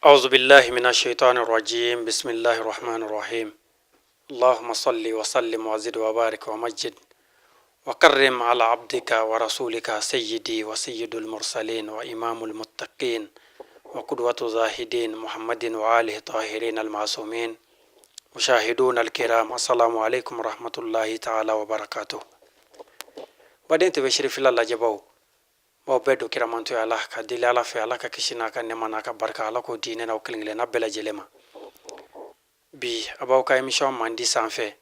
أعوذ بالله من الشيطان الرجيم. بسم الله الرحمن الرحيم. اللهم صل وسلم وزد وبارك ومجد وكرم على عبدك ورسولك سيدي وسيد المرسلين وإمام المتقين وقدوة الزاهدين محمد وآله الطاهرين المعصومين. مشاهدون الكرام، السلام عليكم ورحمة الله تعالى وبركاته. Baden tɛ bɛ lajɛbaw baw bɛɛ don kiramantoya la ka deli Ala fɛ, Ala ka kisi n'a ka nɛma n'a ka barika, Ala k'o di ne n'aw kelen kelenna bɛɛ lajɛlen ma. Bi a b'aw ka émission mandi sanfɛ,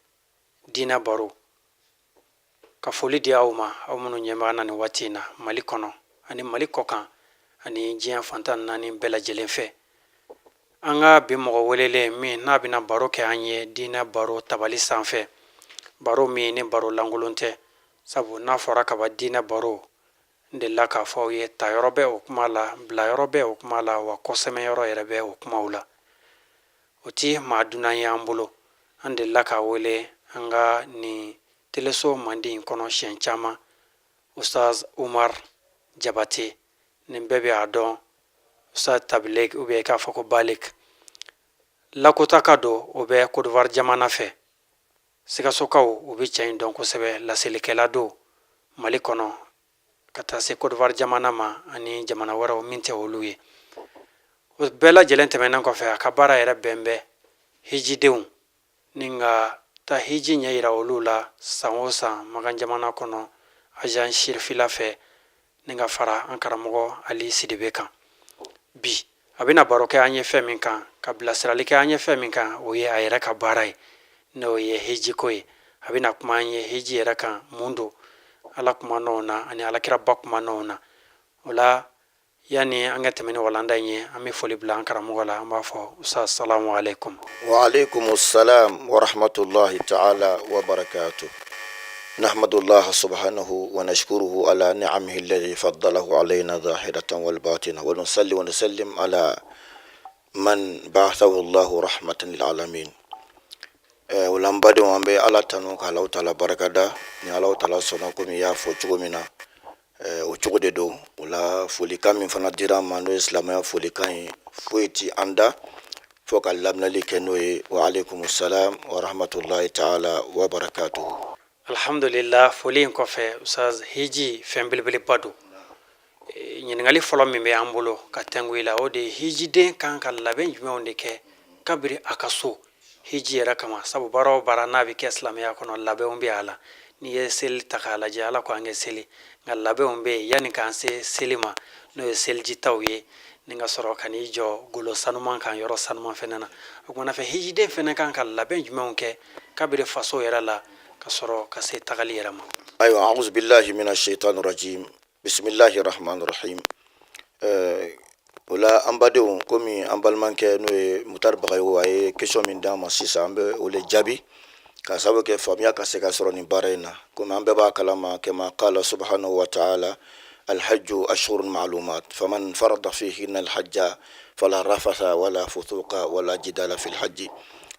diinɛ baro, ka foli di aw ma, aw minnu ɲɛ b'an na nin waati in na Mali kɔnɔ ani Mali kɔkan ani diɲɛ fantan naani bɛɛ lajɛlen fɛ. An ka bi mɔgɔ welelen min n'a bɛna baro kɛ an ye diinɛ baro tabali sanfɛ, baro min ni baro lankolon tɛ, sabu n'a fɔra kaba diinɛ baro, n delila k'a fɔ aw ye, tayɔrɔ bɛ o kuma la, bilayɔrɔ bɛ o kuma la, wa kɔsɛmɛyɔrɔ yɛrɛ bɛ o kumaw la. O ti maa dunan ye an bolo. An delila k'a wele an ka nin teleso mandi in kɔnɔ siɲɛ caman, Ustaz Umar Jabate. Nin bɛɛ bɛ a dɔn, Ustaz Tabligh ou bien i k'a fɔ ko Balik Lakotaka don, o bɛ Côte d'Ivoire jamana fɛ. Sikasokaw, u bɛ cɛ in dɔn kosɛbɛ. Laselikɛla don Mali kɔnɔ ka taa se Côte d'Ivoire jamana ma ani jamana wɛrɛw min tɛ olu ye. O bɛɛ lajɛlen tɛmɛnen kɔfɛ, a ka baara yɛrɛ bɛn bɛ hijidenw ni ka taa hiji ɲɛ yira olu la san o san Makan jamana kɔnɔ, agence Sirifila fɛ, ni ka fara an karamɔgɔ Ali Sidibe kan. Bi a bɛna baro kɛ an ye fɛn min kan, ka bilasirali kɛ an ye fɛn min kan, o ye a yɛrɛ ka baara ye, n'o ye hijiko ye. A bɛna kuma an ye hiji yɛrɛ kan, mun don, Ala kuma nɔw na ani Alakiraba kuma nɔw na. O la, yanni an ka tɛmɛ ni walanda in ye, an bɛ foli bila an karamɔgɔ la. An b'a fɔ: Ustaz, salamu alaikum. وعليكم السلام ورحمة الله تعالى وبركاته. نحمد الله سبحانه ونشكره على نعمه الذي فضله علينا ظاهرة والباطنة، ونصلي ونسلم على من بعثه الله رحمة للعالمين. O la, n badenw, an bɛ Ala tanu ka Alahu Taala barikada. Ni Alahu Taala sɔnna, komi i y'a fɔ cogo min na, o cogo de don. O la, folikan min fana dira an ma, n'o ye silamɛya folikan ye, foyi ti an da fo ka laminɛli kɛ n'o ye: wa aleykum salam wa rahmatulahi taala wa barakatuhu. Alhamdulillah. Foli in kɔfɛ, Ustaz, hiji fɛn belebeleba don. Ɲininkali fɔlɔ min bɛ an bolo ka tɛnku i la, o de ye: hijiden kan ka labɛn jumɛnw de kɛ kabiri a ka so hiji yɛrɛ kama? Sabu baara o baara n'a bɛ kɛ silamɛya kɔnɔ, labɛnw bɛ a la. N'i ye seli ta k'a lajɛ, Ala ko an kɛ seli, nka labɛnw bɛ yen yanni k'an se seli ma, n'o ye selijitaw ye, ni ka sɔrɔ ka n'i jɔ golo sanuman kan, yɔrɔ sanuman fɛnɛ na. O kumana fɛ, hijiden fɛnɛ kan ka labɛn jumɛnw kɛ kabiri faso yɛrɛ la ka sɔrɔ ka se tagali yɛrɛ ma? Ayiwa, auzu billahi mina shaitan rajim, bisimilahi rahman rahim. O la, an badenw, komi an balimakɛ n'o ye Mutari Bagayogo, a ye question min d'an ma sisan, an bɛ o le jaabi ka sababu kɛ faamuya ka se ka sɔrɔ nin baara in na. Komi an bɛɛ b'a kalama, kama qala subhanahu wa ta'ala: الحج أشهر معلومات فمن فرض فيهن الحج فلا رفث ولا فسوق ولا جدال في الحج.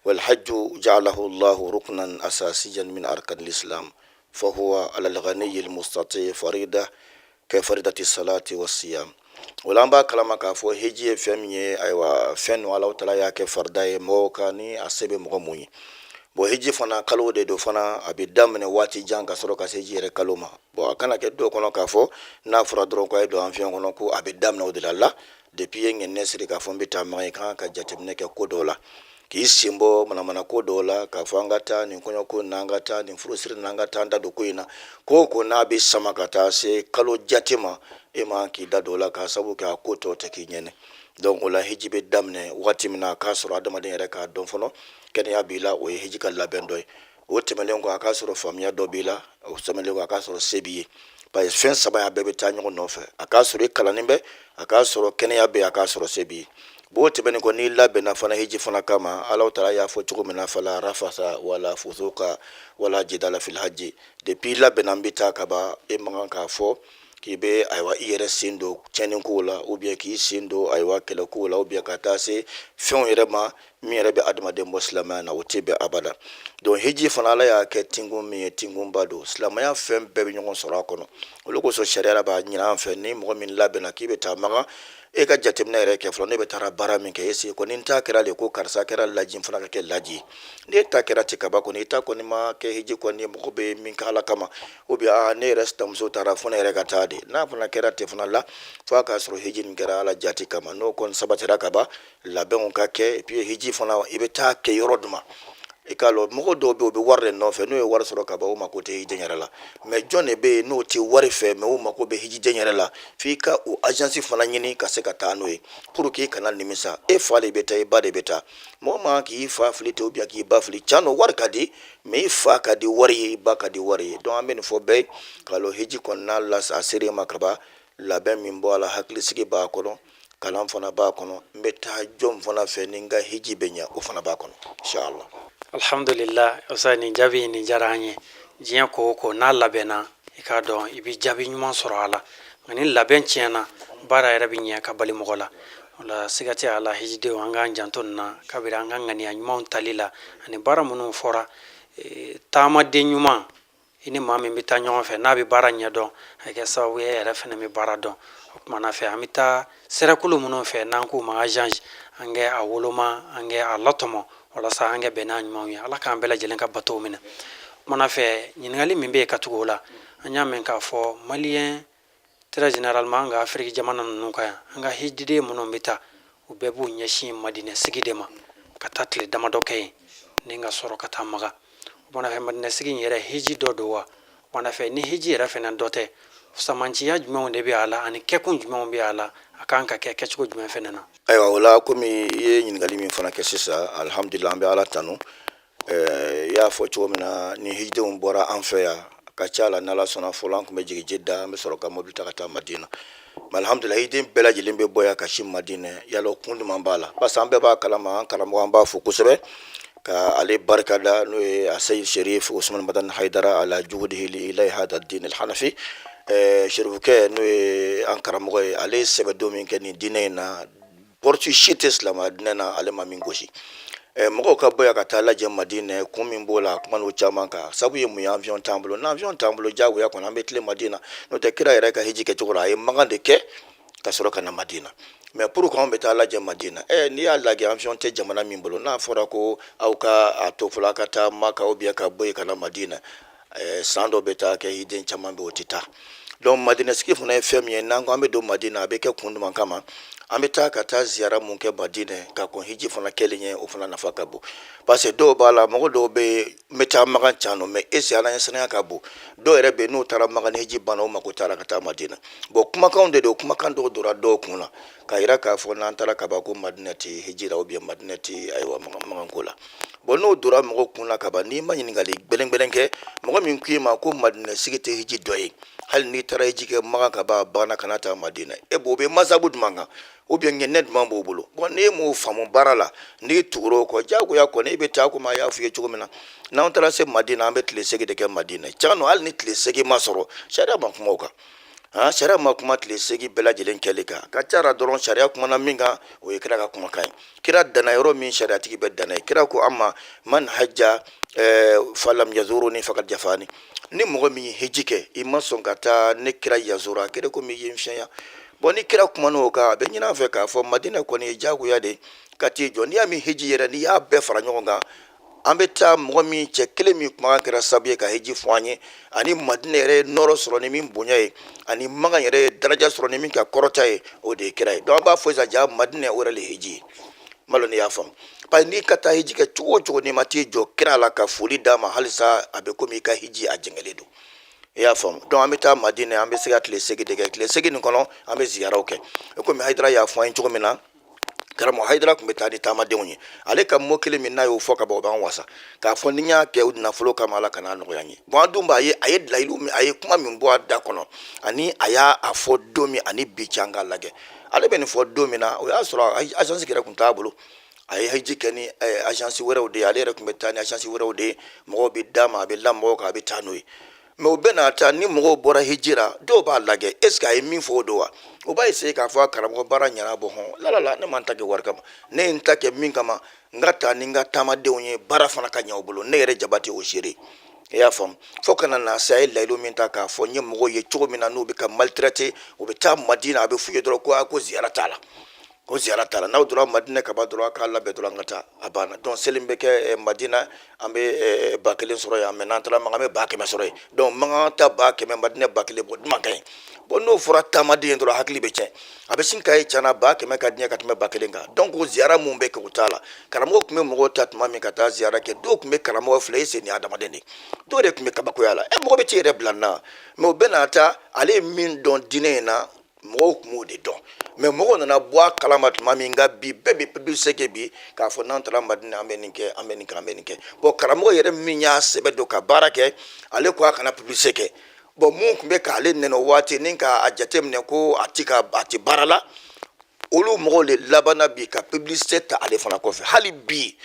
والحج جعله الله ركنا أساسيا من أركان الإسلام، فهو على الغني المستطيع فريضة كفريضة الصلاة والصيام. O la, an b'a kalama k'a fɔ hiji ye fɛn min ye, ayiwa, fɛn nu Alahu Taala y'a kɛ farida ye mɔgɔw kan ni a se bɛ mɔgɔ mun ye. Bon, hiji fana kalo de don fana, a bɛ daminɛ waati jan ka sɔrɔ ka se hiji yɛrɛ kalo ma. Bon, a kana kɛ dɔw kɔnɔ k'a fɔ n'a fɔra dɔrɔn ko a ye don avion kɔnɔ, ko a bɛ daminɛ o de la. La depuis i ye ŋɛnɛ siri k'a fɔ n bɛ taa Makan, i kan ka jateminɛ kɛ ko dɔw la, k'i sen bɔ manamana ko dɔw la, k'a fɔ an ka taa nin kɔɲɔko na, an ka taa nin furusiri na, an ka taa an da don ko in na. Ko o ko n'a bɛ sama ka taa se kalo jate ma, e man k'i da don o la, k'a sababu kɛ a ko tɔ tɛ k'i ɲɛnɛ. Donc o la, hiji bɛ daminɛ waati min na, a k'a sɔrɔ adamaden yɛrɛ k'a dɔn fɔlɔ kɛnɛya b'i la, o ye hiji ka labɛn dɔ ye. O tɛmɛnen kɔ, a k'a sɔrɔ faamuya dɔ b'i la. O tɛmɛnen kɔ, a k'a sɔrɔ se b'i ye, parce que fɛn saba a bɛɛ bɛ taa ɲɔgɔn nɔfɛ: a k'a sɔrɔ i kalannen bɛ, a k'a sɔrɔ kɛnɛya bɛ, a k'a sɔrɔ se b'i ye. Bon, o tɛmɛnen kɔ, n'i labɛnna fana hiji fana kama, Alahu Taala y'a fɔ cogo min na: fala rafasa wala fusuka wala jidala fil hajji. Depuis i labɛnna n bɛ taa ka ban, e man kan k'a fɔ k'i bɛ, ayiwa, i yɛrɛ sen don tiɲɛni kow la, ou bien k'i sen don, ayiwa, kɛlɛ kow la, ou bien ka taa se fɛnw yɛrɛ ma. Min yɛrɛ bɛ adamaden bɔ silamɛya na, o tɛ bɛn abada. Donc hiji fana, Ala y'a kɛ tinkun min ye, tinkunba don. Silamɛya fɛn bɛɛ bɛ ɲɔgɔn sɔrɔ a kɔnɔ. Olu kosɔn sariya b'a ɲini an fɛ, ni mɔgɔ min labɛnna k'i bɛ taa Makan, e ka jateminɛ yɛrɛ kɛ fɔlɔ, ne bɛ taara baara min kɛ, est-ce que kɔni n ta kɛra de ko karisa kɛra laji, n fana ka kɛ laji. N'e ta kɛra ten kaban kɔni, i ta kɔni ma kɛ hiji kɔni, mɔgɔ bɛ min kɛ Ala kama, ou bien aa ne yɛrɛ sinamuso taara fo ne yɛrɛ ka taa de. N'a fana kɛra ten fana la, fo a k'a sɔrɔ hiji nin kɛra Ala jati kama. N'o kɔni sabatira kaban, labɛnw ka kɛ. Et puis hiji fana, i bɛ taa kɛ yɔrɔ jumɛn? I k'a lɔn, mɔgɔ dɔw bɛ yen, u bɛ wari de nɔfɛ. N'u ye wari sɔrɔ ka ban, u mako tɛ hijiden yɛrɛ la. Mais jɔn de bɛ yen n'o tɛ wari fɛ, mais u mako bɛ hijiden yɛrɛ la? F'i ka o agence fana ɲini ka se ka taa n'o ye pour que i kana nimisa. E fa de bɛ taa, i ba de bɛ taa. Mɔgɔ man k'i fa fili ten ou bien k'i ba fili. Can don, wari ka di, mais i fa ka di wari ye, i ba ka di wari ye. Donc an bɛ nin fɔ bɛɛ ye k'a lɔn, hiji kɔnɔna la, a ser'i ma ka ban, labɛn min bɔ a la, hakilisigi b'a kɔnɔ, kalan fana b'a kɔnɔ. N bɛ taa jɔn fana fɛ ni n ka hiji bɛ ɲɛ, o fana b'a kɔnɔ, inshallah. Alhamdulillah, Ustaz, nin jaabi nin diyara an ye. Diɲɛ ko o ko n'a labɛnna, i k'a dɔn i bɛ jaabi ɲuman sɔrɔ a la, nka ni labɛn tiɲɛna, baara yɛrɛ bɛ ɲɛ ka bali mɔgɔ la. O la siga tɛ a la, hijidenw, an k'an janto nin na kabiri an ka ŋaniya ɲumanw tali la ani baara minnu fɔra. Taamaden ɲuman, i ni maa min bɛ taa ɲɔgɔn fɛ, n'a bɛ baara ɲɛdɔn, a kɛ sababu ye e yɛrɛ fana bɛ baara dɔn. O kumana fɛ, an bɛ taa sɛrɛkulu minnu fɛ, n'an k'u ma agence, an kɛ a woloma, an kɛ a latɔmɔ walasa an kɛ bɛn n'a ɲumanw ye. Ala k'an bɛɛ lajɛlen ka batow minɛ. O kumana fɛ, ɲininkali min bɛ yen ka tugu o la, an y'a mɛn k'a fɔ maliyɛn, très généralement an ka Afiriki jamana ninnu kan yan, an ka hijiden minnu bɛ taa, u bɛɛ b'u ɲɛsin Madinɛ sigi de ma, ka taa tile damadɔ kɛ yen ni ka sɔrɔ ka taa Maga. O kumana fɛ, Madinɛ sigi in yɛrɛ, hiji dɔ don wa? O kumana fɛ, ni hiji yɛrɛ fana dɔ tɛ, samanciya jumɛnw de bɛ a la ani kɛkun jumɛnw bɛ a la, a kan ka kɛ kɛcogo jumɛn fana na? Ayiwa, o la, komi i ye ɲininkali min fana kɛ sisan, alhamdulillah, an bɛ Ala tanu. I y'a fɔ cogo min na, ni hijidenw bɔra an fɛ yan, a ka ca la, n'Ala sɔnna, fɔlɔ an tun bɛ jigin Jida, an bɛ sɔrɔ ka mobili ta ka taa Madina. Mais alhamdulillah, hijiden bɛɛ lajɛlen bɛ bɔ yan ka si Madina. Yala kun jumɛn b'a la? Parce que an bɛɛ b'a kalama, an karamɔgɔ, an b'a fo kosɛbɛ ka ale barika da, n'o ye a Seyid Sherif Usman Madani Haidara, ala juhudihi li ilahi hada din alhanafi. Sherifukɛ, n'o ye an karamɔgɔ ye, ale ye sɛbɛdon min kɛ nin diinɛ in na, porte si tɛ silamɛya diinɛ na ale ma min gosi. Mɔgɔw ka bɔ yan ka taa lajɛ Madinɛ, kun min b'o la, kuma n'o caman kan. Sabu ye mun ye? Avion t'an bolo. N'avion t'an bolo, diyagoya kɔnɔ an bɛ tilen Madina. N'o tɛ, kira yɛrɛ ka hiji kɛcogo la, a ye Makan de kɛ ka sɔrɔ ka na Madina. Mais pourquoi anw bɛ taa lajɛ Madina? N'i y'a lajɛ, avion tɛ jamana min bolo, n'a fɔra ko aw ka a to fɔlɔ, aw ka taa Maka ou bien ka bɔ yen ka na Madina, san dɔ bɛ taa kɛ, hijiden caman bɛ, o tɛ taa. Donc Madina sigi fana ye fɛn min ye, n'an ko an bɛ don Madina, a bɛ kɛ kun jumɛn kama? An bɛ taa ka taa ziyara mun kɛ Madina ka kɔn hiji fana kɛlen ɲɛ, o fana nafa ka bon. Parce que dɔw b'a la, mɔgɔ dɔw bɛ yen, n bɛ taa Makan can nɔ, mais est ce que Ala ɲɛsiranya ka bon? Dɔw yɛrɛ bɛ yen, n'u taara Makan ni hiji banna, u mako t'a la ka taa Madina. Bon, kumakanw de don, kumakan dɔw donna dɔw kun na k'a yira k'a fɔ n'an taara ka ban ko Madina tɛ hiji la ou bien Madina tɛ, ayiwa, Makan ko la. Bon, n'o donna mɔgɔ kun na ka ban, n'i ma ɲininkali gbɛlɛngbɛlɛn kɛ, mɔgɔ min k'i ma ko Madina sigi tɛ hiji dɔ ye, hali n'i taara hiji kɛ Makan ka ban, a banna, kana taa Madina, e b'o bɛ masabu jumɛn kan ou bien ŋɛnɛ jumɛn b'o bolo? Bon, n'e m'o faamu baara la, n'i tugura o kɔ, diyagoya kɔni e bɛ taa. Komi a y'a f'i ye cogo min na, n'an taara se Madina, an bɛ tile 8 de kɛ Madina. Can nɔ, hali ni tile 8 ma sɔrɔ, sariya ma kuma o kan. Han, sariya ma kuma tile 8 bɛɛ lajɛlen kɛli kan. Ka ca dɔrɔn, sariya kumana min kan, o ye kira ka kumakan ye. Kira danna yɔrɔ min, sariyatigi bɛ danna ye. Kira ko an ma: man hajja falam yazuruni fakad jafani. Ni mɔgɔ min ye hiji kɛ, i ma sɔn ka taa ne kira yazura, a kɛra komi i ye n fiɲɛya. Bon, ni kira kumana o kan, a bɛ ɲini an fɛ k'a fɔ Madina kɔni ye diyagoya de ka t'i jɔ. N'i y'a min hiji yɛrɛ, n'i y'a bɛɛ fara ɲɔgɔn kan, an bɛ taa mɔgɔ min cɛ kelen min kumakan kɛra sababu ye ka hiji fɔ an ye, ani Madina yɛrɛ ye nɔrɔ sɔrɔ ni min bonya ye, ani Makan yɛrɛ ye daraja sɔrɔ ni min ka kɔrɔta ye, o de ye kira ye. Donc an b'a fɔ sisan, ja Madina, o yɛrɛ le hiji ye. Malo n'i y'a faamu, parce que n'i ka taa hiji kɛ cogo o cogo, n'i ma t'i jɔ kira la ka foli d'a ma, halisa a bɛ komi i ka hiji a jɛngɛlen don. I y'a faamu? Donc an bɛ taa Madina, an bɛ se ka tile 8 de kɛ. Tile 8 nin kɔnɔ, an bɛ ziyaraw kɛ. Komi Hayidara y'a fɔ an ye cogo min na, karamɔgɔ Hayidara tun bɛ taa ni taamadenw ye. Ale ka mot kelen min n'a y'o fɔ ka ban, o b'an wasa k'a fɔ: ni n y'a kɛ nafolo kama, Ala kana nɔgɔya n ye. Bon, an dun b'a ye, a ye layidu min, a ye kuma min bɔ a da kɔnɔ, ani a y'a a fɔ don min ani bi cɛ, an k'a lajɛ. Ale bɛ nin fɔ don min na, o y'a sɔrɔ agence yɛrɛ tun t'a bolo. A ye hiji kɛ ni agence wɛrɛw de ye. Ale yɛrɛ tun bɛ taa ni agence wɛrɛw de ye, mɔgɔw bɛ d'a ma, a bɛ la mɔgɔw kan, a bɛ taa n'o ye. Mais o bɛɛ n'a ta, ni mɔgɔw bɔra hiji la, dɔw b'a lajɛ, est ce que a ye min fɔ, o don wa? O b'a essayer k'a fɔ a karamɔgɔ baara ɲɛna. Bɔ hɔn la la la, ne ma n ta kɛ wari kama, ne ye n ta kɛ min kama, N ka taa ni n ka taamadenw ye, baara fana ka ɲɛ u bolo. Ne yɛrɛ Jabate o seere, i y'a faamu. Fo kana na se a ye layidu min ta k'a fɔ n ye mɔgɔw ye cogo min na, n'u bɛ ka maltraité, u bɛ taa Madina, a bɛ f'u ye dɔrɔn ko a ko ziyara t'a la, ko ziyara t'a la. N'aw donna Madina ka ban dɔrɔn, a k'a labɛn dɔrɔn an ka taa, a banna. Donc seli bɛ kɛ Madina, an bɛ 1000 sɔrɔ yan, mais n'an taara Makan, an bɛ 100,000 sɔrɔ yen. Donc Makan ta 100,000, Madina 1000, bɔn jumɛn ka ɲi? Bon, n'o fɔra taamaden ye dɔrɔn, hakili bɛ tiɲɛ, a bɛ sin k'a ye tiɲɛna 100,000 ka di n ye ka tɛmɛ 1000 kan. Donc ziyara mun bɛ kɛ, o t'a la. Karamɔgɔ tun bɛ mɔgɔw ta tuma min ka taa ziyara kɛ, dɔw tun bɛ karamɔgɔ filɛ e sen ni adamaden de, dɔw de tun bɛ kabakoya la, ɛ mɔgɔ bɛ t'i yɛrɛ bila nin na. Mais o bɛɛ n'a ta, ale ye min dɔn diinɛ in na, mɔgɔw tun b'o de dɔn. Mais mɔgɔw nana bɔ a kalama tuma min, nka bi bɛɛ bɛ publicité kɛ bi k'a fɔ n'an taara Madina, an bɛ nin kɛ, an bɛ nin kɛ, an bɛ nin kɛ. Bon, karamɔgɔ yɛrɛ min y'a sɛbɛ don ka baara kɛ, ale ko a kana publicité kɛ. Bon, mun tun bɛ k'ale nɛnɛ o waati ni k'a jateminɛ ko a ti ka a ti baara la, olu mɔgɔw de labanna bi ka publicité ta ale fana kɔfɛ. Hali bi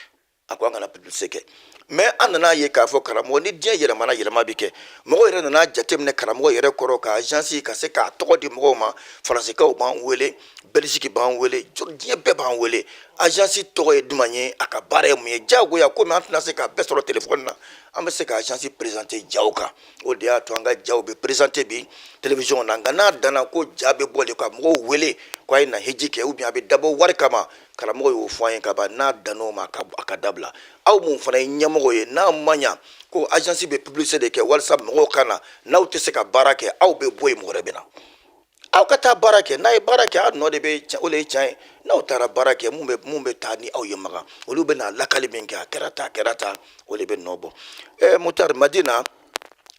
a ko an kana publicité kɛ. Mais an nana ye k'a fɔ karamɔgɔ, ni diɲɛ yɛlɛmana, yɛlɛma bɛ kɛ. Mɔgɔw yɛrɛ nana jateminɛ karamɔgɔ yɛrɛ kɔrɔ ka agence ka se k'a tɔgɔ di mɔgɔw ma. Faransikaw b'an wele, Belgique b'an wele, diɲɛ bɛɛ b'an wele. Agence tɔgɔ ye jumɛn ye, a ka baara ye mun ye? Diyagoya, komi an tɛna se k'a bɛɛ sɔrɔ telefɔni na, an bɛ se ka agence présenter jaw kan. O de y'a to an ka jaw bɛ présenter bi télévision na. Nka n'a danna ko ja bɛ bɔ de ka mɔgɔw wele ko a ye na hiji kɛ, ou bien a bɛ dabɔ wari kama, karamɔgɔ y'o fɔ an ye ka ban, n'a dann'o ma, a ka dabila. Aw mun fana ye ɲɛmɔgɔ ye, n'a ma ɲa ko agence bɛ publicité de kɛ walasa mɔgɔw ka na, n'aw tɛ se ka baara kɛ, aw bɛ bɔ yen, mɔgɔ wɛrɛ bɛ na. Aw ka taa baara kɛ, n'a ye baara kɛ, a nɔ de bɛ, o de ye tiɲɛ ye. N'aw taara baara kɛ, mun bɛ taa ni aw ye Makan, olu bɛ na lakali min kɛ, a kɛra tan, a kɛra tan, o de bɛ nɔ bɔ. Mutari, Madina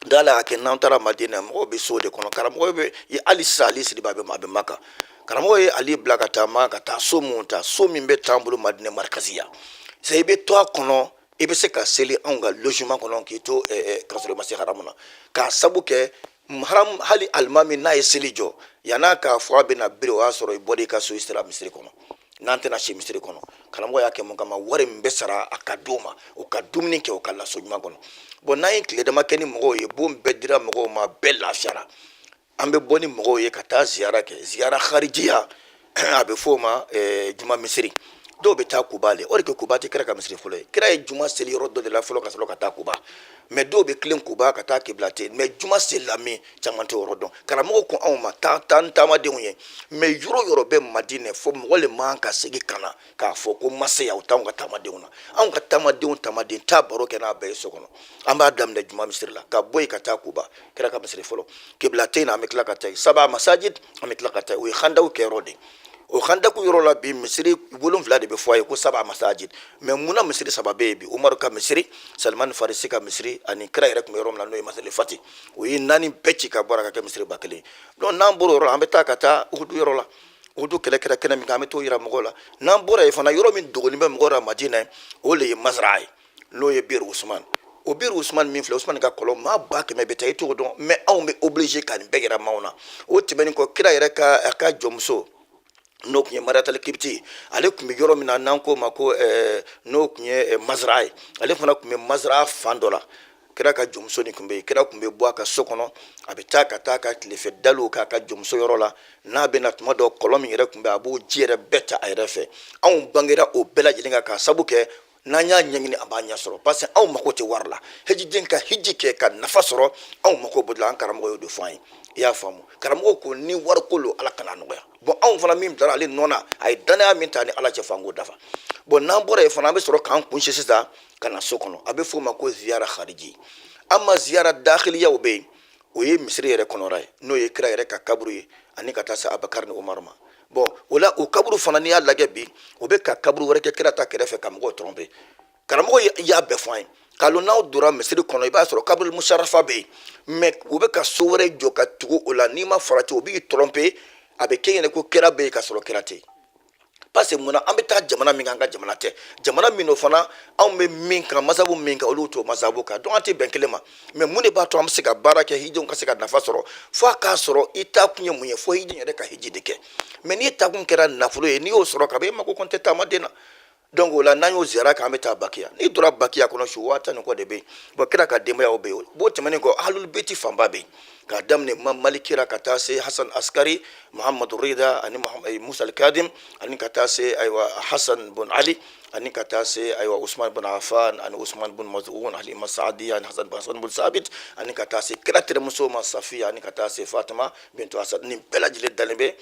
dala a kɛ, n'an taara Madina, mɔgɔw bɛ so de kɔnɔ. Karamɔgɔ bɛ hali sisan, Ali Sidibe a bɛ Maka. Karamɔgɔ ye Ali bila ka taa Maka ka taa so mun ta, so min bɛ t'an bolo Madina marikaziya. C'est i bɛ to a kɔnɔ, i bɛ se ka seli anw ka logement kɔnɔ k'i to k'a sɔrɔ i ma se haramu na, k'a sabu kɛ haram. Hali alimami n'a ye seli jɔ, yann'a k'a fɔ a bɛna biri, o y'a sɔrɔ i bɔra i ka so, i sera misiri kɔnɔ. N'an tɛna se misiri kɔnɔ, karamɔgɔ y'a kɛ mun kama? Wari min bɛ sara a ka d'o ma, o ka dumuni kɛ o ka laso ɲuman kɔnɔ. Bon, n'an ye tile dama kɛ ni mɔgɔw ye, bon bɛɛ dira mɔgɔw ma, bɛɛ lafiyara. An bɛ bɔ ni mɔgɔw ye ka taa ziyara kɛ, ziyara harijiya, a bɛ f'o ma juma misiri. Dɔw bɛ taa Kuba le, o de kɛ Kuba tɛ kira ka misiri fɔlɔ ye. Kira ye juma seli yɔrɔ dɔ de la fɔlɔ ka sɔrɔ ka taa Kuba. Mais dɔw bɛ tilen Kuba ka taa kibila ten, mais juma seli la min, caman tɛ yɔrɔ dɔn. Karamɔgɔ ko anw ma taa taa ni taamadenw ye, mais yɔrɔ yɔrɔ bɛ Madinɛ, fo mɔgɔ le man ka segin ka na k'a fɔ ko ma se yan, o t'anw ka taamadenw na. Anw ka taamadenw, taamaden t'a baro kɛ n'a bɛɛ ye so kɔnɔ. An b'a daminɛ juma misiri la ka bɔ yen ka taa Kuba, kira ka misiri fɔlɔ, kibila tɛ yen. An bɛ tila ka taa yen saba masajid, an bɛ tila ka taa yen, o ye handaw kɛyɔrɔ de ye. O handaku yɔrɔ la bi, misiri 7 de bɛ fɔ a ye ko saba masajid. Mais munna misiri saba bɛ yen bi? Umaru ka misiri, Salimani Farisi ka misiri, ani kira yɛrɛ tun bɛ yɔrɔ min na, n'o ye Masjid Fati. O ye naani bɛɛ ci ka bɔ a ka kɛ misiri 1000. Donc n'an bɔra o yɔrɔ la, an bɛ taa ka taa Uhudu yɔrɔ la. Uhudu kɛlɛ kɛra kɛnɛ min kan, an bɛ t'o yira mɔgɔw la. N'an bɔra yen fana, yɔrɔ min dogolen bɛ mɔgɔw la Madinɛ, o de ye Mazara ye, n'o ye Bir Usman. O Bir Usman min filɛ, Usman ka kɔlɔn, maa 100,000 bɛ taa, i t'o dɔn. Mais anw bɛ obligé ka nin bɛɛ yira maaw na. O tɛmɛnen kɔ, kira yɛrɛ ka a ka jɔnmuso, n'o tun ye Mariatal Kibiti, ale tun bɛ yɔrɔ min na, n'an k'o ma ko n'o tun ye Mazara ye, ale fana tun bɛ Mazara fan dɔ la. Kira ka jɔnmuso nin tun bɛ yen. Kira tun bɛ bɔ a ka so kɔnɔ, a bɛ taa ka taa ka tilefɛ daliw k'a ka jɔnmuso yɔrɔ la. N'a bɛ na tuma dɔ, kɔlɔn min yɛrɛ tun bɛ, a b'o ji yɛrɛ bɛɛ ta a yɛrɛ fɛ. Anw bangera o bɛɛ lajɛlen kan, k'a sabu kɛ n'an y'a ɲɛɲini, an b'a ɲɛ sɔrɔ, parce que anw mako tɛ wari la. Hijiden ka hiji kɛ ka nafa sɔrɔ, anw mako b'o de la. An karamɔgɔ y'o de fɔ an ye, i y'a faamu. Karamɔgɔ ko ni wari ko lo, Ala kana nɔgɔya. Bon, anw fana min bilara ale nɔ na, a ye danaya min ta ni Ala cɛ, f'an k'o dafa. Bon, n'an bɔra yen fana, an bɛ sɔrɔ k'an kun sisan ka na so kɔnɔ. A bɛ f'o ma ko ziyara khariji. An ma ziyara dakhiliyaw bɛ yen, o ye misiri yɛrɛ kɔnɔra ye, n'o ye kira yɛrɛ ka kaburu ye, ani ka taa se Abakari ni Umaru ma. Bon, o la, o kaburu fana, n'i y'a lajɛ bi, o bɛ ka kaburu wɛrɛ kɛ kira ta kɛrɛfɛ ka mɔgɔw tromper. Karamɔgɔ y'a bɛɛ fɔ an ye k'a lɔn, n'aw donna misiri kɔnɔ, i b'a sɔrɔ kaburu musarafa bɛ yen, mais u bɛ ka so wɛrɛ jɔ ka tugu o la. N'i ma farati, o b'i tromper, a bɛ kɛ ɲɛna ko kira bɛ yen ka sɔrɔ kira tɛ yen. Parce que munna? An bɛ taa jamana min kan, an ka jamana tɛ jamana min o fana, anw bɛ min kan, masabu min kan, olu t'o masabu kan. Donc an tɛ bɛn kelen ma. Mais mun de b'a to an bɛ se ka baara kɛ, hijidenw ka se ka nafa sɔrɔ? Fo a k'a sɔrɔ i taa kun ye mun ye? Fo hijiden yɛrɛ ka hiji de kɛ. Mais n'i taa kun kɛra nafolo ye, n'i y'o sɔrɔ ka ban, e mako kɔni tɛ taamaden na. Donc o la, n'an y'o ziyara kɛ, an bɛ taa Bakiya. N'i donna Bakiya kɔnɔ, su 10,000 ni kɔ de bɛ yen. Bon, kira ka denbayaw bɛ yen. B'o tɛmɛnen kɔ, ahlul beti fanba bɛ yen. K'a daminɛ Imam Maliki ra ka taa se Hasan Askari, Muhammadu Rida ani Musa al-Kadim, ani ka taa se ayiwa Hasan bun Ali, ani ka taa se ayiwa Usman bun Affan ani Usman bun Maz'un, Halima Saadiya ani Hasan bun Sabit, ani ka taa se kira terimuso ma Safiya, ani ka taa se Fatima bintu Asad. Nin bɛɛ lajɛlen dalen bɛ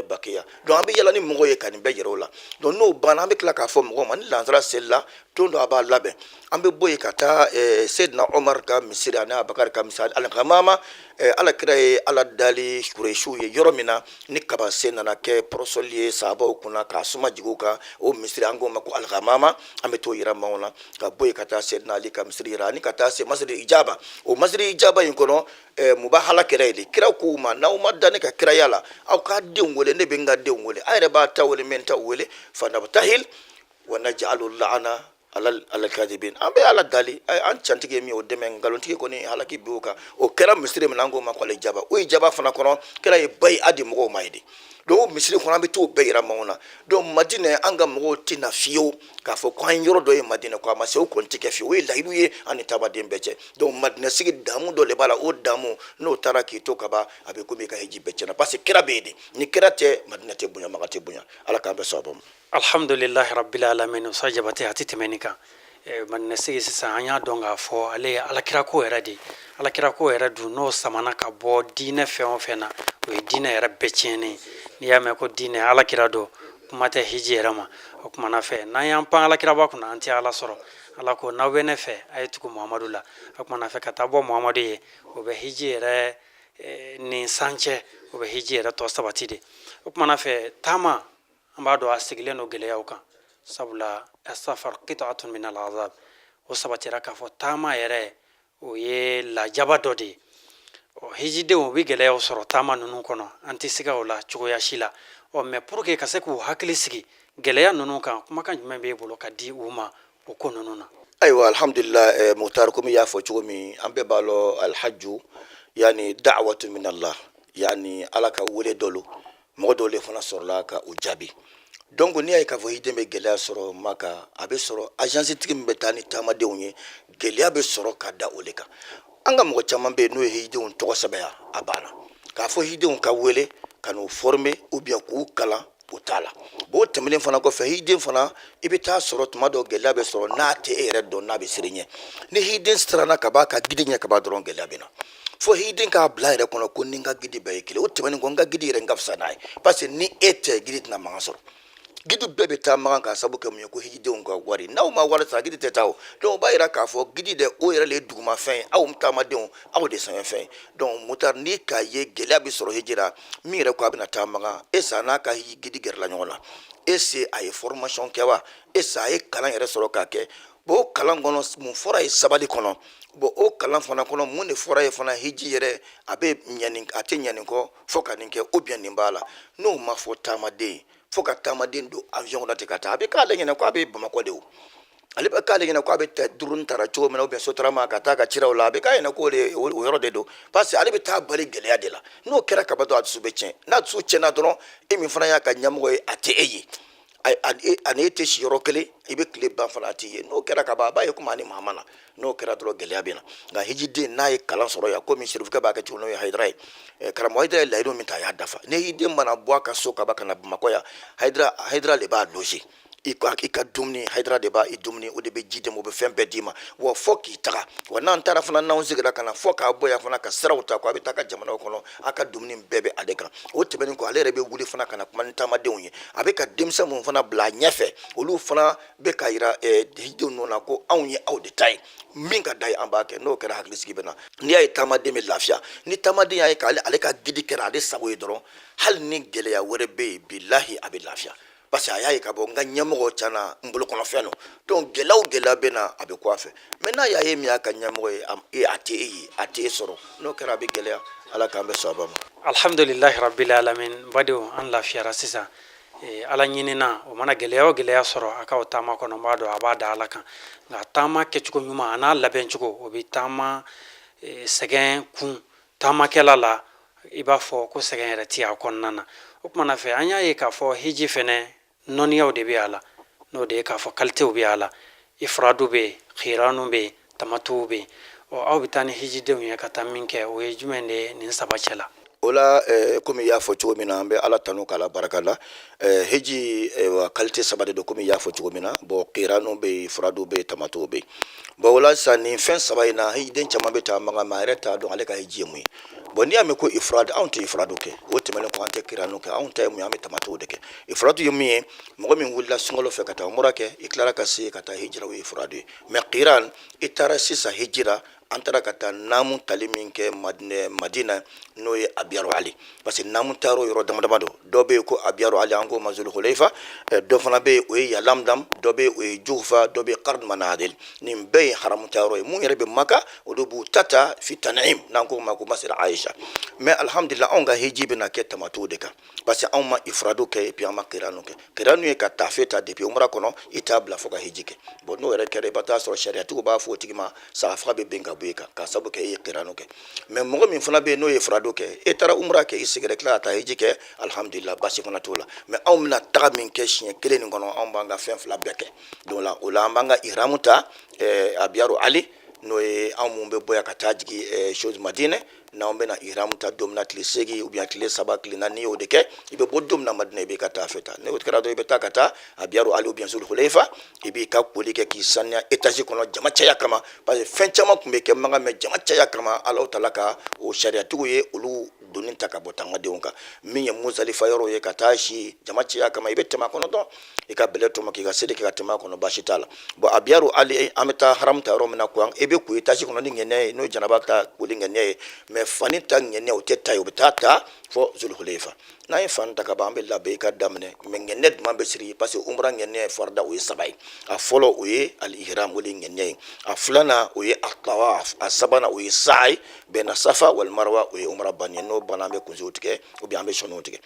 Bakiya. Donc an bɛ yala ni mɔgɔw ye ka nin bɛɛ yira u la. Donc n'o banna, an bɛ tila k'a fɔ mɔgɔw ma ni lansara selila don dɔ, a b'a labɛn, an bɛ bɔ yen ka taa Seydina Omar ka misiri ani Abakari ka misiri Alhamama. Ala kira ye Ala dali Kuresiw ye yɔrɔ min na, ni kabasen nana kɛ pɔrɔsɔli ye sahabaw kunna k'a suma jigin u kan, o misiri an k'o ma ko Alhamama. An bɛ t'o yira maaw na, ka bɔ yen ka taa Seydina Ali ka misiri yira, ani ka taa se Masjid Ijaba. O Masjid Ijaba in kɔnɔ, mubahala kɛra yen de. Kira k'u ma, n'aw ma da ne ka kiraya la, aw k'a denw wele, ne bɛ n ka denw wele, a yɛrɛ b'a ta wele, n bɛ n ta wele, fanabtahil wa naj'alu la'ana alal kadibin. An bɛ Ala dali, an cantigi ye min o dɛmɛ, nkalontigi kɔni halaki bi o kan. O kɛra misiri min na, an k'o ma ko Alijaba. O ijaba fana kɔnɔ, kira ye bayi a di mɔgɔw ma ye de. Donc o misiri kɔnɔ, an bɛ t'o bɛɛ yira maaw na. Donc Madinɛ, an ka mɔgɔw tɛna fiyewu k'a fɔ ko an ye yɔrɔ dɔ ye Madinɛ ko a ma se, o kɔni tɛ kɛ fiyewu. O ye layidu ye an ni taamaden bɛɛ cɛ. Donc Madinɛ sigi damu dɔ de b'a la. O damu n'o taara k'i to kaban, a bɛ komi i ka hiji bɛɛ tiɲɛna, parce que kira bɛ yen de. Ni kira tɛ, Madinɛ tɛ bonya, Maka tɛ bonya. Ala k'an bɛɛ sɔn a ma. Alhamdulilahi rabbil alamin. Usa Jabate, a tɛ tɛmɛ nin kan. Madinɛ sigi sisan, an y'a dɔn k'a fɔ ale ye alakirako yɛrɛ de ye. Alakirako yɛrɛ dun, n'o samana ka bɔ diinɛ fɛn o fɛn na, o ye diinɛ yɛrɛ bɛɛ tiɲɛnen. N'i y'a mɛn ko diinɛ, alakira don, kuma tɛ hiji yɛrɛ ma. O kumana fɛ, n'an y'an pan alakiraba kunna, an tɛ Ala sɔrɔ. Ala ko n'aw bɛ ne fɛ, a ye tugu Muhamadu la. O kumana fɛ, ka taa bɔ Muhamadu ye, o bɛ hiji yɛrɛ nin san cɛ, o bɛ hiji yɛrɛ tɔ sabati de. O kumana fɛ, taama, an b'a dɔn a sigilen don gɛlɛyaw kan, sabula asafar qit'atun min al-azab. O sabatira k'a fɔ taama yɛrɛ, o ye lajaba dɔ de ye. Ɔ, hijidenw, u bɛ gɛlɛyaw sɔrɔ taama ninnu kɔnɔ, an tɛ siga o la cogoya si la. Ɔ, mais pour que ka se k'u hakili sigi gɛlɛya ninnu kan, kumakan jumɛn b'e bolo ka di u ma o ko ninnu na? Ayiwa, alhamdulillah. Muhtar, komi i y'a fɔ cogo min, an bɛɛ b'a lɔn alhajju yani da'watu min Allah, yani Ala ka wele dɔ lo, mɔgɔ dɔw le fana sɔrɔla ka o jaabi. Donc n'i y'a ye k'a fɔ hijiden bɛ gɛlɛya sɔrɔ Maka, a bɛ sɔrɔ agence tigi min bɛ taa ni taamadenw ye, gɛlɛya bɛ sɔrɔ ka da o le kan. An ka mɔgɔ caman bɛ yen, n'o ye hijidenw tɔgɔ sɛbɛn, a banna k'a fɔ hijidenw ka wele ka n'u former ou bien k'u kalan, o t'a la. Bon, o tɛmɛnen fana kɔfɛ, hijiden fana, i bɛ taa sɔrɔ tuma dɔ gɛlɛya bɛ sɔrɔ n'a tɛ e yɛrɛ dɔn, n'a bɛ siran ɲɛ. Ni hijiden siranna ka b'a ka guide ɲɛ ka ban dɔrɔn, gɛlɛya bɛ na. Fo hijiden k'a bila yɛrɛ kɔnɔ ko ni n ka guide bɛɛ ye kelen. O tɛmɛnen kɔ, n ka guide yɛrɛ, n ka fisa n'a ye, parce que ni e tɛ, guide tɛna mankan sɔrɔ. Guide bɛɛ bɛ taa makan k'a sabu kɛ mun ye? Ko hijidenw ka wari. N'aw ma wari sara, guide tɛ taa. O donc o b'a yira k'a fɔ guide dɛ, o yɛrɛ le ye dugumafɛn ye, aw taamadenw, aw de sanfɛfɛn ye. Donc Mutar, n'i k'a ye gɛlɛya bɛ sɔrɔ hiji la, min yɛrɛ ko a bɛna taa makan, e sa n'a ka hiji guide gɛrɛla ɲɔgɔn na, e se a ye formation kɛ wa? E sa a ye kalan yɛrɛ sɔrɔ k'a kɛ? Bon, o kalan kɔnɔ, mun fɔra ye sabali kɔnɔ? Bon, o kalan fana kɔnɔ, mun de fɔra ye fana? Hiji yɛrɛ, a bɛ ɲɛ, a tɛ ɲɛ nin kɔ, fo ka nin kɛ ou bien nin b'a la. N'o ma fɔ taamaden, fo ka taamaden don avion kɔnɔ ten ka taa, a bɛ k'ale ɲɛna ko a bɛ Bamakɔ de. O ale bɛ k'ale ɲɛna ko a bɛ taa drone tara cogo min na, ou bien Sotrama ka taa ka ciraw la, a bɛ k'a ɲɛna k'o de o yɔrɔ de don, parce que ale bɛ taa bali gɛlɛya de la. N'o kɛra kaba dɔrɔn, a dusu bɛ tiɲɛ. N'a dusu tiɲɛna dɔrɔn, e min fana y'a ka ɲɛmɔgɔ ye, a tɛ e ye, ani e tɛ si yɔrɔ kelen, i bɛ tile ban fana, a t'i ye. N'o kɛra ka ban, a b'a ye komi a ni maa ma na. N'o kɛra dɔrɔn, gɛlɛya bɛ na. Nka hijiden n'a ye kalan sɔrɔ yan, komi sirifukɛ b'a kɛ cogo, n'o ye Hayidara ye, karamɔgɔ Hayidara ye layidu min ta, a y'a dafa. Ni hijiden mana bɔ a ka so ka ban ka na Bamakɔ yan, Hayidara de b'a loger. I ka dumuni, Hayidara de b'a i dumuni, o de bɛ ji d'i ma, o bɛ fɛn bɛɛ d'i ma, wa fɔ k'i taga. Wa n'an taara fana, n'anw seginna ka na, fɔ k'a bɔ yan fana ka siraw ta ko a bɛ taa ka jamanaw kɔnɔ, a ka dumuni bɛɛ bɛ ale kan. O tɛmɛnen kɔ, ale yɛrɛ bɛ wuli fana ka na kuma ni taamadenw ye. A bɛ ka denmisɛn minnu fana bila a ɲɛfɛ, olu fana bɛ ka yira hijidenw ninnu na ko anw ye aw de ta ye, min ka da ye, an b'a kɛ. N'o kɛra, hakilisigi bɛ na. N'i y'a ye taamaden bɛ lafiya, ni taamaden y'a ye k'ale ale ka guide kɛra ale sago ye dɔrɔn, hali ni gɛlɛya wɛrɛ bɛ yen, bilahi a bɛ lafiya, parce que a y'a ye ka bɔ n ka ɲɛmɔgɔ tiɲɛna n bolo kɔnɔfɛn don. Donc gɛlɛya o gɛlɛya bɛ na, a bɛ ko a fɛ. Mais n'a y'a ye min y'a ka ɲɛmɔgɔ ye, a tɛ e ye, a tɛ e sɔrɔ, n'o kɛra, a bɛ gɛlɛya. Ala k'an bɛ sɔn a ma. Alhamdulilahi rabbil alamin. Badenw, an lafiyara sisan. Ala ɲinina, o mana gɛlɛya o gɛlɛya sɔrɔ a ka o taama kɔnɔ, n b'a dɔn a b'a da Ala kan. Nka taama kɛcogo ɲuman a n'a labɛncogo, o bɛ taama sɛgɛn kun taamakɛla la, i b'a fɔ ko sɛgɛn yɛrɛ ti a kɔnɔna na. O kumana fɛ, an y'a ye k'a fɔ hiji fɛnɛ nɔniyaw de bɛ a la, n'o de ye k'a fɔ qualitéw bɛ a la: ifradu bɛ yen, khiranu bɛ yen, tamatuw bɛ yen. Ɔ, aw bɛ taa ni hijidenw ye ka taa min kɛ, o ye jumɛn de ye nin saba cɛ la? O la, komi i y'a fɔ cogo min na, an bɛ Ala tanu k'Ala barika la. Hiji wa qualité saba de don, komi i y'a fɔ cogo min na. Bon, kiranu bɛ yen, furadu bɛ yen, tamatu bɛ yen. Bon, o la sisan, nin fɛn saba in na, hijiden caman bɛ taa Makan, mais a yɛrɛ t'a dɔn ale ka hiji ye mun ye. Bon, n'i y'a mɛn ko ifrad, anw tɛ ifradu kɛ. O tɛmɛnen kɔ, an tɛ kiranu kɛ. Anw ta ye mun ye? An bɛ tamatu de kɛ. Ifradu ye mun ye? Mɔgɔ min wulila sunkalo fɛ ka taa umura kɛ, i tilara ka se ka taa hijira, o ye ifradu ye. Mais kiran, i taara sisan hijira, an taara ka taa naamu tali min kɛ Madina, n'o ye Abiyaru Ali, parce que naamu tayɔrɔ yɔrɔ dama dama don. Dɔ bɛ yen ko Abiyaru Ali, an k'o ma Zuluhulefa. Dɔ fana bɛ yen, o ye Yalamlam. Dɔ bɛ yen, o ye Juhufa. Dɔ bɛ yen, Karn Manazil. Nin bɛɛ ye haramu tayɔrɔ ye. Mun yɛrɛ bɛ Maka, olu b'u ta ta fi Tanaim, n'an k'o ma ko Masjid Aisha. Mais alhamdulillah, anw ka hiji bɛna kɛ tamatu de kan, parce que anw ma ifradu kɛ, et puis an ma kiranu kɛ. Kiranu ye ka taafe ta depuis umra kɔnɔ, i t'a bila fo ka hiji kɛ. Bon, n'o yɛrɛ kɛra, i bɛ taa sɔrɔ sariyatigiw b'a fɔ o tigi ma saga faga bɛ bin ka bɔ i kan, k'a sabu kɛ e ye kiranu kɛ. Mais mɔgɔ min fana bɛ yen n'o ye ifradu kɛ, e taara umra kɛ, i seginna, tila ka taa hiji kɛ, alhamdulillah, basi fana t'o la. Mais anw bɛna taga min kɛ siɲɛ kelen nin kɔnɔ, anw b'an ka fɛn fila bɛɛ kɛ. Donc la, o la, an b'an ka ihramu ta Abiyaru Ali, n'o ye anw mun bɛ bɔ yan ka taa jigin chose Madinɛ. N'anw bɛna ihramu ta don min na, tile 8 ou bien tile 3, tile 4 y'o de kɛ, i bɛ bɔ don min na Madinɛ, i b'i ka taafe ta. N'o kɛra dɔrɔn, i bɛ taa ka taa Abiyaru Ali ou bien Zuluhulefa, i b'i ka koli kɛ k'i saniya étage kɔnɔ, jama caya kama, parce que fɛn caman tun bɛ kɛ Makan, mais jama caya kama, Alahu taala ka o sariyatigiw ye olu doni ta ka bɔ tangamadenw kan. Min ye Muzalifa yɔrɔ ye, ka taa si jama caya kama, i bɛ tɛmɛ a kɔnɔ dɔrɔn, i ka bɛlɛ tɔmɔ k'i ka seli kɛ ka tɛmɛ a kɔnɔ, baasi t'a la. Bon, Abiyaru Ali, an bɛ taa haramu ta yɔrɔ min na kuwa, i bɛ ko étage kɔnɔ ni ŋɛniya ye, n'o ye janaba ta koli ŋɛniya ye. Mais fani ta ŋɛniya, o tɛ ta ye, o bɛ taa ta fɔ Zuluhulefa. N'an ye fani ta ka ban, an bɛ labɛn i ka daminɛ. Mais ŋɛniya jumɛn bɛ siri? Parce que umra ŋɛniya ye farida, o ye saba ye. A fɔlɔ, o ye al-ihram, o de ye ŋɛniya ye. A filanan, o ye atawaf. A sabanan, o ye sa'i bɛnna Safa wal Marwa, o ye umra banni ye. N'o banna, an bɛ kunsigiw tigɛ ou bien an bɛ sɔnniw tigɛ.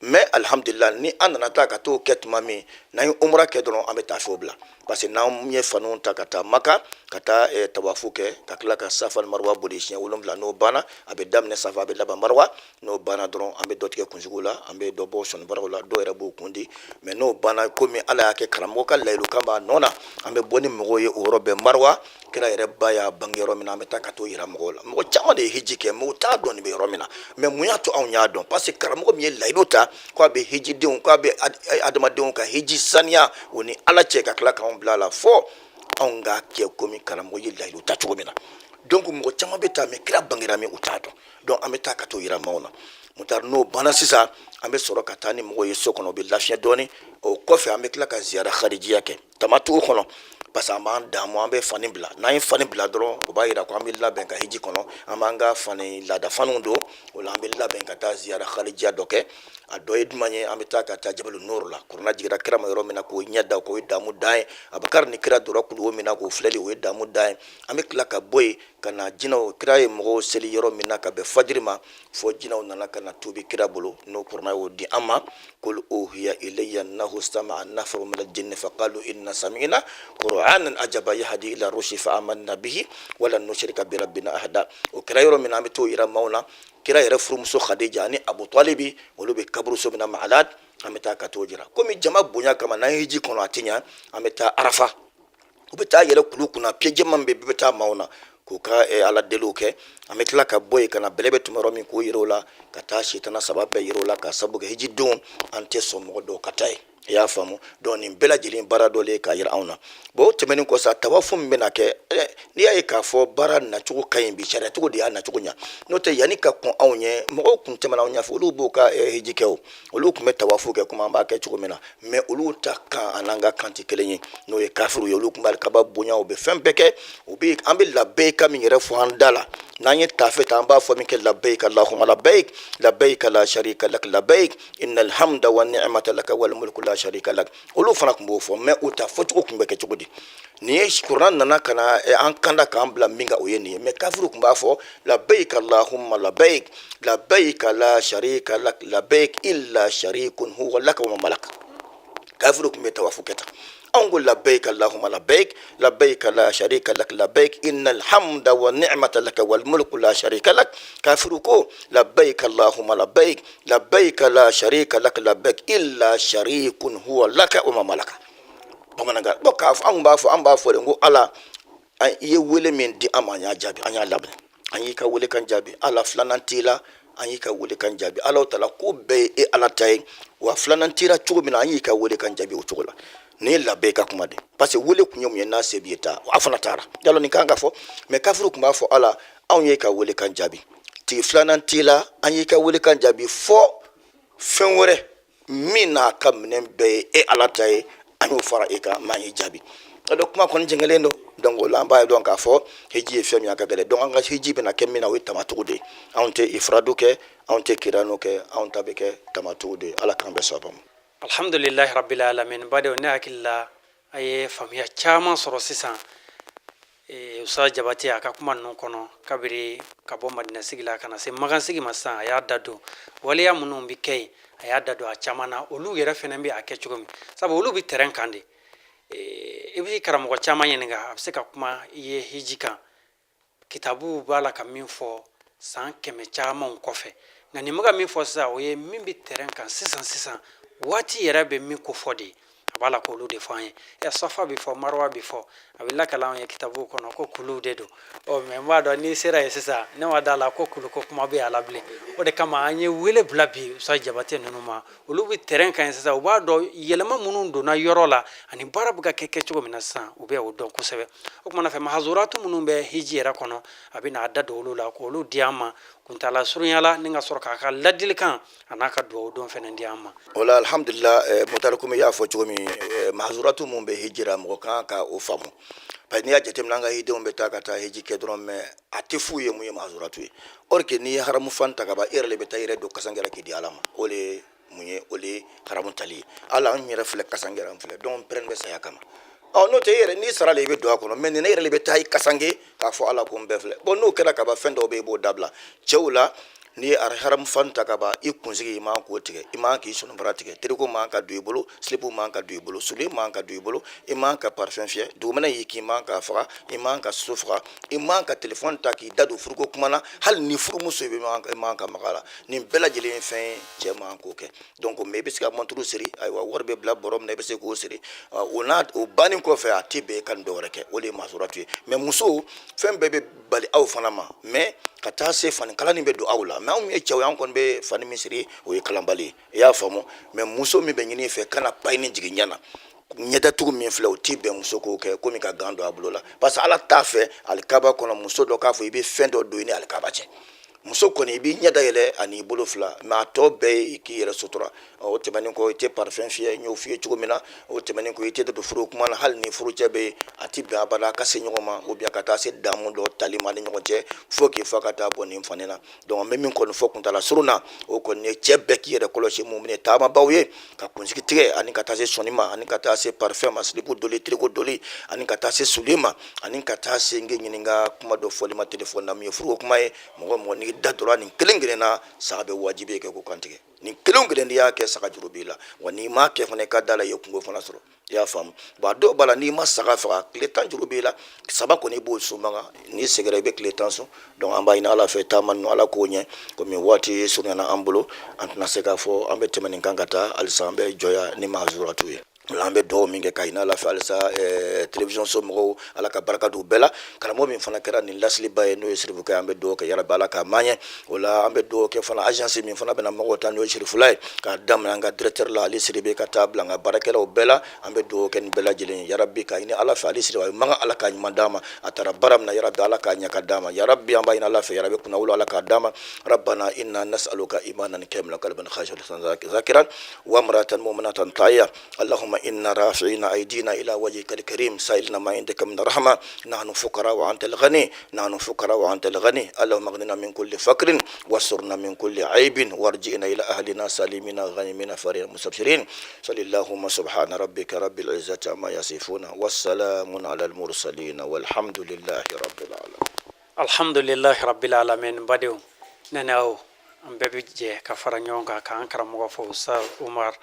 Mais alhamdulillah, ni an nana taa ka t'o kɛ tuma min, n'an ye umra kɛ dɔrɔn, an bɛ taafew bila, parce que n'an ye faniw ta ka taa Maka ka taa tawafu kɛ, ka tila ka Safa ni Marwa boli siɲɛ 7, n'o banna, a bɛ daminɛ Safa, a bɛ laban Marwa. N'o banna dɔrɔn, an bɛ dɔ tigɛ kunsigiw la, an bɛ dɔ bɔ sɔnibaraw la, dɔw yɛrɛ b'o kun di. Mais n'o banna, komi Ala y'a kɛ karamɔgɔ ka layidu kan b'a nɔ na, an bɛ bɔ ni mɔgɔw ye o yɔrɔ bɛɛ, Marwa, kira yɛrɛ ba y'a bange yɔrɔ min na, an bɛ taa ka t'o yira mɔgɔw la. Mɔgɔ caman de ye hiji kɛ, mais u t'a dɔn nin bɛ yɔrɔ min na. Mais mun y'a to anw y'a dɔn? Parce que karamɔgɔ min ye layidu ta k'a bɛ hijidenw, k'a bɛ adamadenw ka hiji saniya o ni Ala cɛ, ka tila k'anw bila a la, fɔ anw k'a kɛ komi karamɔgɔ ye layidu ta cogo min na. Donc mɔgɔ caman bɛ taa, mais kira bangera min, u t'a dɔn. Donc an bɛ taa ka t'o yira maaw na. Mutari, n'o banna sisan, an bɛ sɔrɔ ka taa ni mɔgɔw ye so kɔnɔ, u bɛ lafiya dɔɔni. O kɔfɛ, an bɛ tila ka ziyara harijiya kɛ tamatu kɔnɔ, parce que an b'an damu, an bɛ fani bila. N'an ye fani bila dɔrɔn, o b'a yira ko an bɛ labɛn ka hiji kɔnɔ, an b'an ka fani laada faniw don. O la, an bɛ labɛn ka taa ziyara harijiya dɔ kɛ. A dɔ ye jumɛn ye? An bɛ taa ka taa Jabalu Nuru la, kuranɛ jigira kira ma yɔrɔ min na, k'o ɲɛ da, k'o ye damu dan ye. Abakari ni kira donna kuluwo min na k'o filɛli, o ye damu dan ye. An bɛ tila ka bɔ yen ka na jinɛw, kira ye mɔgɔw seli yɔrɔ min na ka bɛn fajiri ma, fɔ jinɛw nana ka na tuubi kira bolo, n'o kuranɛ y'o di an ma: qul uhiya ilayya annahu istama'a nafarun min al-jinni faqalu inna sami'na qur'anan ajaba yahdi ila rushdi fa amanna bihi wala nushrika bi rabbina ahada. O kɛra yɔrɔ min na, an bɛ t'o yira maaw na. Kira yɛrɛ furumuso Khadija ani Abu Talibi, olu bɛ kaburuso min na Ma'alad, an bɛ taa ka t'o jira. Komi jama bonya kama, n'an ye hiji kɔnɔ, a tɛ ɲɛ, an bɛ taa Arafa. U bɛ taa yɛlɛ kulu kunna, pied jɛman bɛ bɛ taa maaw na k'u ka Ala deliw kɛ. An bɛ tila ka bɔ yen ka na bɛlɛ bɛ tun yɔrɔ min, k'o yira o la, ka taa sitana saba bɛɛ yira o la, ka sabu kɛ hijidenw, an tɛ sɔn mɔgɔ dɔw ka taa yen. I y'a faamu? Donc nin bɛɛ lajɛlen baara dɔ le k'a yira anw na. Bon, o tɛmɛnen kɔ sa, tawafu min bɛna kɛ, n'i y'a ye k'a fɔ baara nacogo ka ɲi bi, sariyacogo de y'a nacogo ɲa. N'o tɛ, yanni ka kɔn anw ɲɛ, mɔgɔw kun tɛmɛna anw ɲɛfɛ, olu b'o ka hiji kɛ, o olu tun bɛ tawafu kɛ komi an b'a kɛ cogo min na. Mais olu ta kan an'an ka kan tɛ kelen ye. N'o ye kafiriw ye, olu tun bɛ kaba bonya, u bɛ fɛn bɛɛ kɛ. U bɛ an bɛ labɛyika min yɛrɛ fɔ an da la, n'an ye tafe ta, an b'a fɔ min kɛ: labɛyika allahumma labɛyik, labɛyika la sharika lak labɛyik, innal hamda wa ni'mata laka wal mulku la sharika lak. Olu fana tun b'o fɔ, mais u ta fɔcogo tun bɛ kɛ cogo di? Nin ye kuranɛ nana ka na an kanda k'an bila min kan, o ye nin ye. Mais kafiriw tun b'a fɔ: labɛyik allahumma labɛyik, labɛyika la sharika lak labɛyik, illa sharikun huwa laka wa malak. Kafiriw tun bɛ tawafu kɛ tan. Anw ko: labɛyik allahumma labɛyik, labɛyik la sharika lak labɛyik, innal hamda wa ni'mata laka wal mulku la sharika lak. Kafiriw ko: labɛyik allahumma labɛyik, labɛyik la sharika lak labɛyik, illa sharikun huwa laka wa ma malaka. Bamanankan bɔn k'a fɔ, anw b'a fɔ, an b'a fɔ de ko Ala I ye wele min di an ma, an y'a jaabi, an y'a laminɛ, an y'i ka welekan jaabi. Ala, filanan t'i la, an y'i ka welekan jaabi. Ala tala, ko bɛɛ ye e Ala ta ye, wa filanan t'i la cogo min na, an y'i ka welekan jaabi o cogo la. Nin ye labɛn ka kuma de, parce que wele kun ye mun ye? N'a se b'i ye, taa. A fana taara yala, nin kan ka fɔ. Mais kafiriw tun b'a fɔ: Ala, anw ye ka welekan jaabi, tigi filanan t'i la, an y'i ka welekan jaabi, fɔ fɛn wɛrɛ min n'a ka minɛn bɛɛ ye e Ala ta ye, an y'o fara e kan, mais an y'i jaabi. Donc kuma kɔni jɛngɛlen don. Donc o la, an b'a ye dɔn k'a fɔ hiji ye fɛn min ye, a ka gɛlɛn. Donc an ka hiji bɛna kɛ min na, o ye tamatugu de ye. Anw tɛ ifradu kɛ, anw tɛ kiranu kɛ, anw ta bɛ kɛ tamatugu de ye. Ala k'an bɛɛ sababa ma. Alhamdulilahi rabbil alamin. Badenw, ne hakili la a ye faamuya caman sɔrɔ sisan Usa Jabate a ka kuma ninnu kɔnɔ. Kabiri ka bɔ Madina sigi la ka na se Makan sigi ma sisan, a y'a da don waleya minnu bɛ kɛ yen, a y'a da don a caman na, olu yɛrɛ fɛnɛ bɛ a kɛ cogo min, sabu olu bɛ terrain kan de. I bɛ karamɔgɔ caman ɲininka, a bɛ se ka kuma i ye hiji kan, kitabuw b'a la ka min fɔ san 100 camanw kɔfɛ. Nka nin bɛ ka min fɔ sisan, o ye min bɛ terrain kan sisan sisan, waati yɛrɛ bɛ min ko fɔ de ye, a b'a la k'olu de fɔ an ye. Ɛ, Safa bɛ fɔ, Marwa bɛ fɔ, a bɛ lakala anw ye kitabuw kɔnɔ ko kuluw de don. Ɔ, mais n b'a dɔn n'i sera yen sisan, ne ma da la ko kulu ko kuma bɛ a la bilen. O de kama an ye wele bila bi Usa Jabate ninnu ma. Olu bɛ terrain kan yen sisan, u b'a dɔn yɛlɛma minnu donna yɔrɔ la ani baara bɛ ka kɛ kɛcogo min na sisan, u bɛ o dɔn kosɛbɛ. O kumana fɛ, mahazuratu minnu bɛ hiji yɛrɛ kɔnɔ, a bɛ n'a da don olu la k'olu di an ma kuntala surunya la, ni ka sɔrɔ k'a ka ladilikan a n'a ka dugawu don fɛnɛ di an ma. O la, alhamdulillah, Mutari, komi i y'a fɔ cogo min, mahazuratu mun bɛ hiji la, mɔgɔ kan ka o faamu, parce que n'i y'a jateminɛ, an ka hidenw bɛ taa ka taa hiji kɛ dɔrɔn, mais a tɛ f'u ye mun ye mahazuratu ye. Or que n'i ye haramu fan ta ka ban, e yɛrɛ de bɛ taa i yɛrɛ don kasankɛ la k'i di Ala ma. O de ye mun ye? O de ye haramu tali ye. Ala, an yɛrɛ filɛ, kasankɛ an filɛ, donc pɛrɛn bɛ saya kama. Ɔ, n'o tɛ, e yɛrɛ n'i sara la, i bɛ don a kɔnɔ, mais nin ne yɛrɛ de bɛ taa i kasanke k'a fɔ Ala ko n bɛɛ filɛ. Bon, n'o kɛra ka ban, fɛn dɔw bɛ yen, i b'o dabila. Cɛw la, n'i ye haramu fan ta ka ban, i kunsigi, i man k'o tigɛ, i man k'i sɔnibara tigɛ, teriko man ka don i bolo, slip man ka don i bolo, soulier man ka don i bolo, i man ka parfum fiyɛ, dugumɛnɛ y'i kin, i man ka faga, i man ka soso faga, i man ka téléphone ta k'i da don furuko kuma na, hali ni furumuso i man ka maga la. Nin bɛɛ lajɛlen ye fɛn ye cɛ man k'o kɛ. Donc, mais i bɛ se ka montre siri, ayiwa, wari bɛ bila bɔrɔ min na, i bɛ se k'o siri. O n'a o banni kɔfɛ, a tɛ bɛn i ka nin dɔwɛrɛ kɛ. O de ye mahazuratu ye. Mais muso, fɛn bɛɛ bɛ bali aw fana ma, mais ka taa se fani kalani bɛ don aw la. Mais anw ye cɛw ye, an kɔni bɛ fani min siri, o ye kalanbali ye, i y'a faamu. Mais muso min bɛ ɲini i fɛ, kana paille jigin ɲɛ na, ɲɛdatugu min filɛ, o t'i bɛn muso k'o kɛ, komi ka gant don a bolo la, parce que Ala t'a fɛ alikaba kɔnɔ muso dɔ k'a fɔ i bɛ fɛn dɔ don i ni alikaba cɛ. Muso kɔni, i b'i ɲɛ da yɛlɛ ani i bolo fila, mais a tɔ bɛɛ ye i k'i yɛrɛ sutura. O tɛmɛnen kɔ, i tɛ parfum fiyɛ, n y'o f'i ye cogo min na. O tɛmɛnen kɔ, i tɛ don furu kuma na, hali ni furucɛ bɛ yen, a ti bɛn abada ka se ɲɔgɔn ma, ou bien ka taa se damu dɔ tali ma ni ɲɔgɔn cɛ, fo k'i fa ka taa bɔ nin fani na. Donc an bɛ min kɔni fɔ kuntala surun na, o kɔni ye cɛ bɛɛ k'i yɛrɛ kɔlɔsi mun ye taamabaw ye, ka kunsigi tigɛ, ani ka taa se sɔnni ma, ani ka taa se parfum ma, slip doli, tricot doli, ani ka taa se soulier ma, ani ka taa se n ɲininka kuma dɔ fɔli ma téléphone na, min ye furuko kuma ye. Mɔgɔ mɔgɔ n'i da dɔrɔn nin kelen kelen na, saga bɛ wajibi kɛ ko kantigɛ. Nin kelen kelen n'i y'a kɛ, saga juru b'i la. Wa n'i m'a kɛ fana, i ka da la, i ye kungo fana sɔrɔ, i y'a faamu. Bon, a dɔw b'a la, n'i ma saga faga, tile 10 juru b'i la. Saba kɔni, i b'o sunbaga, n'i seginna, i bɛ tile 10 sun. Donc an b'a ɲini Ala fɛ, taama ninnu, Ala k'o ɲɛ. Komi waati surunyana an bolo, an tɛna se k'a fɔ an bɛ tɛmɛ nin kan ka taa. Halisa an bɛ jɔya ni mahazuratu ye. An bɛ dugawu min kɛ ka ɲini Ala fɛ halisa, télévision so mɔgɔw, Ala ka barika don bɛɛ la. Karamɔgɔ min fana kɛra nin lasiliba ye, n'o ye Sirifukɛ ye, an bɛ dugawu kɛ, yarabi Ala k'a maɲɛ. O la, an bɛ dugawu kɛ fana agence min fana bɛna mɔgɔw ta, n'o ye Sirifula ye, k'a daminɛ an ka directeur la, Ali Siribe, ka taa bila an ka baarakɛlaw bɛɛ la. An bɛ dugawu kɛ nin bɛɛ lajɛlen ye, yarabi, ka ɲini Ala fɛ Ali Siribe, a man Ala k'a ɲuman d'a ma. A taara baara min na, yarabi, Ala k'a ɲɛ ka d'a ma. Yarabi, an b'a ɲini Ala fɛ, yarabi, kunnawolo Ala k'a d'a ma. ربنا إنا نسألك إيمانا كاملا، قلبا خاشعا، ذاكرا، وامرأة مؤمنة طائعة. اللهم إنا رافعين أيدينا إلى وجهك الكريم، سائلنا ما عندك من رحمة. نحن فقراء وأنت الغني، نحن فقراء وأنت الغني. اللهم اغننا من كل فقر، واسترنا من كل عيب، وارجعنا إلى أهلنا سالمين غانمين فرحين مستبشرين. صلى اللهم، سبحان ربك رب العزة عما يصفون، والسلام على المرسلين، والحمد لله رب العالمين. Alhamdulilahi rabbil alamin. Badenw, ne ni aw, an bɛɛ bɛ jɛ ka fara ɲɔgɔn kan k'an karamɔgɔ fɔ, Ustaz Umar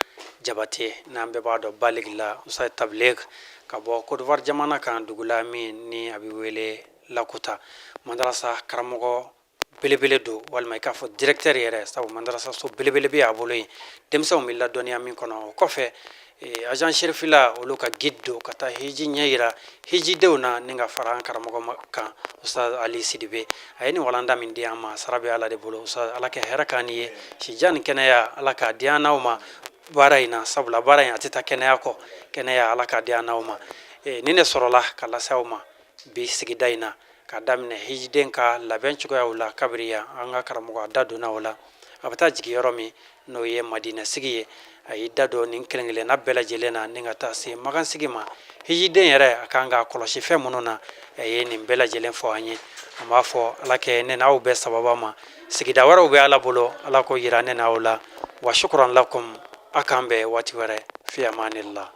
Jabate, n'an bɛɛ b'a dɔn baligi la, Ustaz Tabligh, ka bɔ Côte d'Ivoire jamana kan, dugu la min ni a bɛ wele Lakuta. Madarasa karamɔgɔ belebele don, walima i k'a fɔ directeur yɛrɛ, sabu madarasa so belebele bɛ a bolo yen, denmisɛnw bɛ ladɔnniya min kɔnɔ. O kɔfɛ, Agent Cherifila olu ka guide don ka taa hiji ɲɛ yira hijidenw na ni ka fara an karamɔgɔ kan, Ustaz Ali Sidibe. A ye nin walanda min di an ma, sara bɛ Ala de bolo. Ustaz, Ala ka hɛrɛ k'an ye, sijan ni kɛnɛya Ala k'a di an n'aw ma baara in na, sabula baara in a tɛ taa kɛnɛya kɔ. Kɛnɛya Ala k'a di an n'aw ma. Nin de sɔrɔla ka lase aw ma bi sigida in na, ka daminɛ hijiden ka labɛn cogoyaw la kabiri yan an ka karamɔgɔ a da donna o la, a bɛ taa jigin yɔrɔ min n'o ye Madina sigi ye. A y'i da don nin kelen kelenna bɛɛ lajɛlen na ni ka taa se Makan sigi ma. Hijiden yɛrɛ a kan ka kɔlɔsi fɛn minnu na, a ye nin bɛɛ lajɛlen fɔ an ye. An b'a fɔ Ala kɛ ne n'aw bɛɛ sababa ma. Sigida wɛrɛw bɛ Ala bolo, Ala ko yira ne n'aw la. Wa shukran lakum, a k'an bɛn waati wɛrɛ. Fi amanillah.